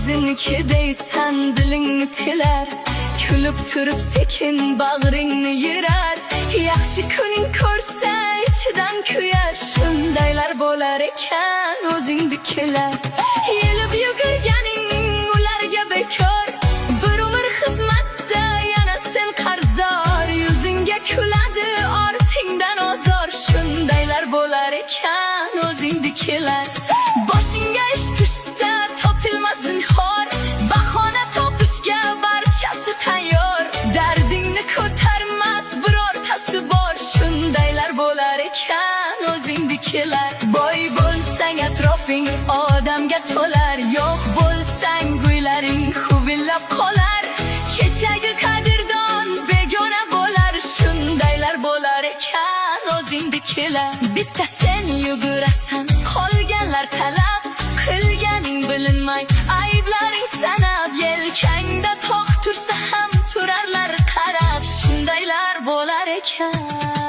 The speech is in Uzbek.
O'ziniki deysan, dilingni tilar. Kulib turib sekin bag'ringni yirar. Yaxshi kuning ko'rsa, ichidan kuyar. Shundaylar bo'lar ekan o'zingnikilar. Yelib yugurganing ularga bekor. Bir umr xizmatda yana sen qarzdor. Yuzingga kuladi, ortingdan ozor. Shundaylar bo'lar ekan o'zingnikilar. Boshingga ish tushsa, topilmas zinhor. Bahona topishga barchasi tayyor. Dardingni ko'tarmas birortasi bor. Shundaylar bo'lar ekan o'zingnikilar. Boy bo'lsang, atrofing odamga to'lar. Yo'q bo'lsang, uylaring huvillab qolar. Kechagi qadrdon begona bo'lar. Shundaylar bo'lar ekan o'zingnikilar. Bitta sen yugurasan, qolganlar talab. Qilganing bilinmay, ayblaring sanab. Yelkangda tog' tursa ham, turarlar qarab. Shundaylar bo'lar ekan.